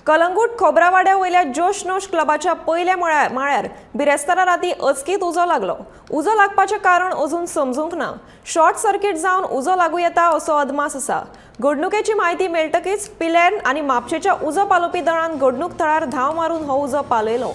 कलंगूट खोबरावाड्या वयल्या जोश नोश क्लबाच्या पयल्या माळ्यार बिरेस्तारा राती अचकीत उजो लागलो. उजो लागपाचें कारण अजून समजूंक ना. शॉर्ट सर्किट जावन उजो लागू येता असो अदमास आसा. घडणुकेची म्हायती मेळटकीच पिलेर्न आनी म्हापशेच्या उजो पालोवपी दळान घडणूक थळार धांव मारून हो उजो पालयलो.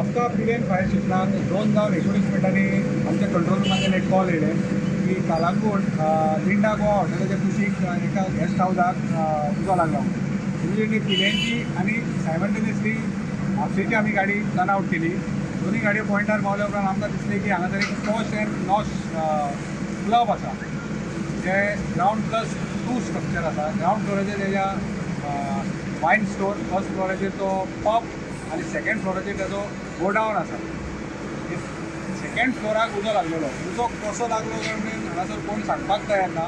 आमकां पिलेर्न फायर स्टेशनान 2:19 आमच्या कंट्रोल रुमाचेर एक कॉल येयलें की कालांगूट लिंडा गोवा हॉटेलाच्या कुशीक एका गेस्ट हावजाक उजो लागला. इमिजिएटली पिलेर्नची आनी सायमल्टेनियसली म्हापशेची आमी गाडी रन आवट केली. दोनूय गाडयो पॉयंटार पावल्या उपरांत आमकां दिसलें की हांगासर एक पॉश अँड नॉश क्लब आसा, जे ग्रावंड +2 स्ट्रक्चर आसा. ग्रावंड फ्लोराचेर तेज्या वायन स्टोर, फर्स्ट फ्लोराचेर तो पब आनी सेकंड फ्लोराचेर तेजो गोडावन आसा. सेकंड फ्लोराक उजो लागलेलो. उजो कसो लागलो काय म्हणून हांगासर कोण सांगपाक तयार ना.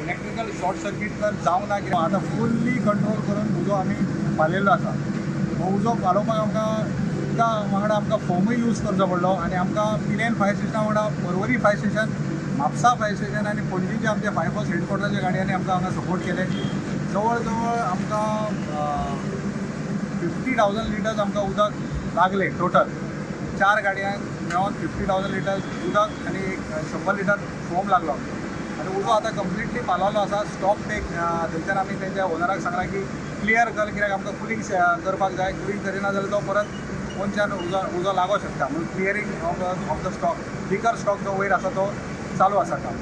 इलेक्ट्रिकल शॉर्ट सर्कीट तर जावंक ना कित्याक आतां फुल्ली कंट्रोल करून उजो आमी पालयल्लो आसा. हो उजो पालोवपाक आमकां उदका वांगडा आमकां फोमूय यूज करचो पडलो आनी आमकां पिलेर्न फायर स्टेशना वांगडा Porvorim fire station, Mapusa fire station आनी पणजीचे आमचे फायर फोर्स हेडक्वॉर्टराच्या गाडयांनी आमकां हांगा सपोर्ट केले. जवळ जवळ आमकां 50,000 लिटर्स आमकां उदक लागले. टोटल चार गाडयांक मेळोन 50,000 लिटर्स उदक आनी एक 100 लिटर फोम लागलो आनी उजो आतां कंप्लिटली पालवलो आसा. स्टॉक टेक थंयच्यान आमी तेंच्या ओनराक सांगलां की क्लियर कर, कित्याक आमकां कुलींग करपाक जाय. कुलींग करिना जाल्यार तो परत पोनच्यान उजो लागोंक शकता. म्हणून clearing of the stock, liquor stock जो वयर आसा तो चालू आसा काम.